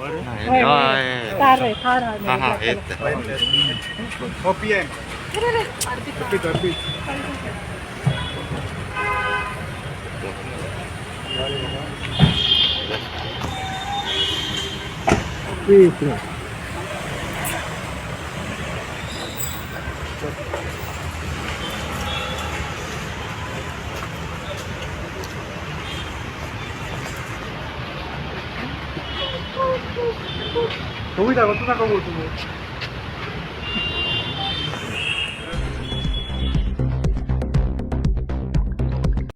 हय, थार रे, थार हा हा हा. येत. हो पी एम. अर्पित, अर्पित. कविता, तू नका बोलतो.